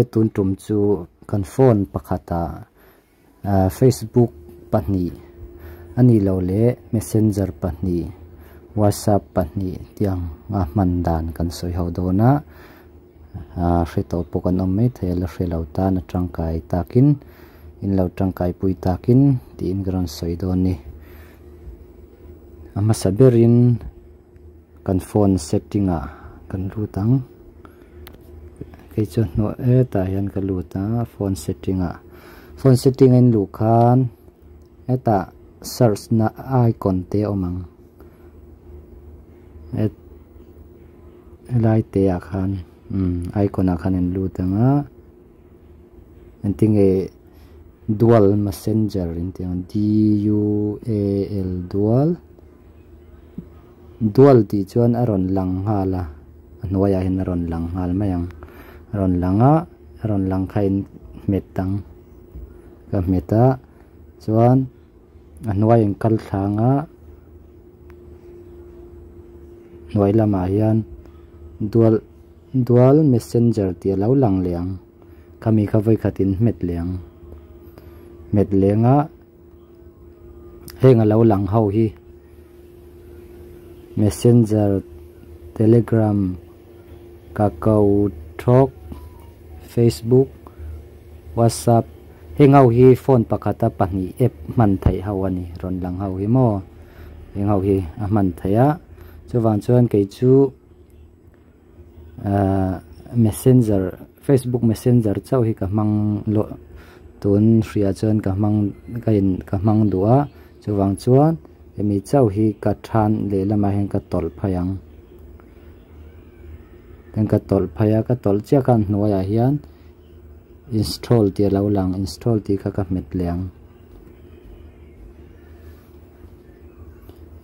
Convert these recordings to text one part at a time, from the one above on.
Tun tum chu kan phone pakhatah Facebook pahnih a nih loh leh Messenger pahnih, WhatsApp pahnih tiang a hman dan kan sawi ho dawn a, hre tawh pawh kan awm mai thei a, la hre lo tan a tangkai takin in lo tangkai pui takin tiin ka rawn sawi dawn a ni. A hmasa berin kan phone setting ah kan lut ang kei chu hnuai hetah hian ka lut a phone setting ah phone setting a in luh khan hetah search na icon te a awm ang helai te ah khan umm icon ah khan in lut ang a engtinge dual messenger in tih ang d u a l dual. Dual tih chuan a rawn lang nghal a, a hnuaiah hian a rawn lang nghal mai ang. A rawn lang a, a rawn lang kha in hmet ang, ka hmet a, chuan a hnuai in kal thlang a, hnuai lamah hian dual dual messenger tih a lo lang leh ang, khami kha vawikhat in hmet leh ang, hmet leng a. Heng a lo lang ho hi Messenger, Telegram, Kakao Talk, Facebook, WhatsApp heng ho hi phone pakhata pahnih app hman theih ho a ni rawn lang ho hi maw heng ho hi a hman theih a chuvang chuan kei chu ahh messenger facebook messenger chauh hi ka hmang loh tun hria chuan ka hmang ka in ka hmang duh a chuvang chuan hemi chauh hi ka than lehlamah hian ka tawlh phei ang tin ka tawlh phei a ka tawlh chiah khan hnuaiah hian install tih a lo lang install tih kha ka hmet leh ang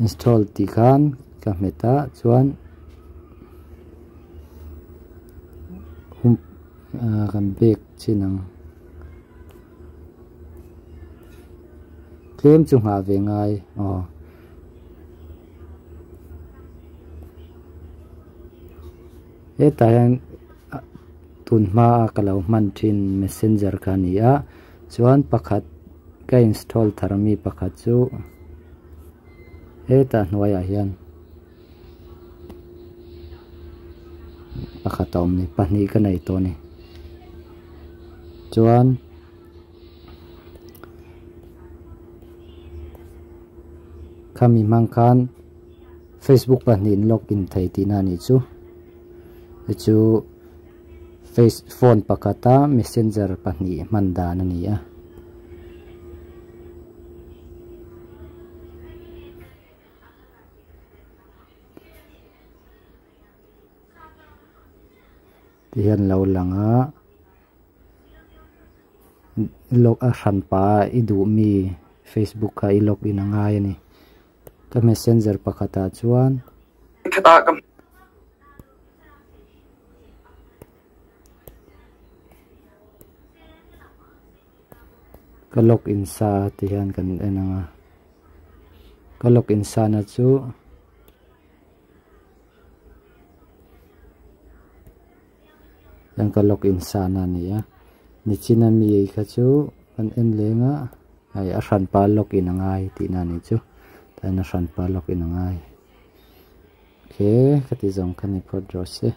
install tih khan ka hmet a chuan ah kan bag chin ang tlem chu nghah ve ngai aw. Hetah hian tun hmaa ka lo hman thin messenger kha a ni a chuan pakhat ka install thar mi pakhat chu hetah hnuaiah hian pakhat a awm a ni pahnih ka nei tawh a ni chuan. Khami hmang khan Facebook pahnih in log in thei tihna a nih chu hei chu face phone pakhata messenger pahnih hman dan a ni a. Ti hian lo lang a. Log a hran pah a i duh mi Facebook kha i log in a ngai a ni. Ka messenger pakhatah chuan. Ka log in sa ti hian kan en ang a. Ka log in sa na chu. Hian ka log in sa na a ni a nichina mi kha chu kan en leng a hei a hranpa log in a ngai tihna a nih chu tah hian a hranpa log in a ngai ok ka ti zawng kha ni phawt rawh se.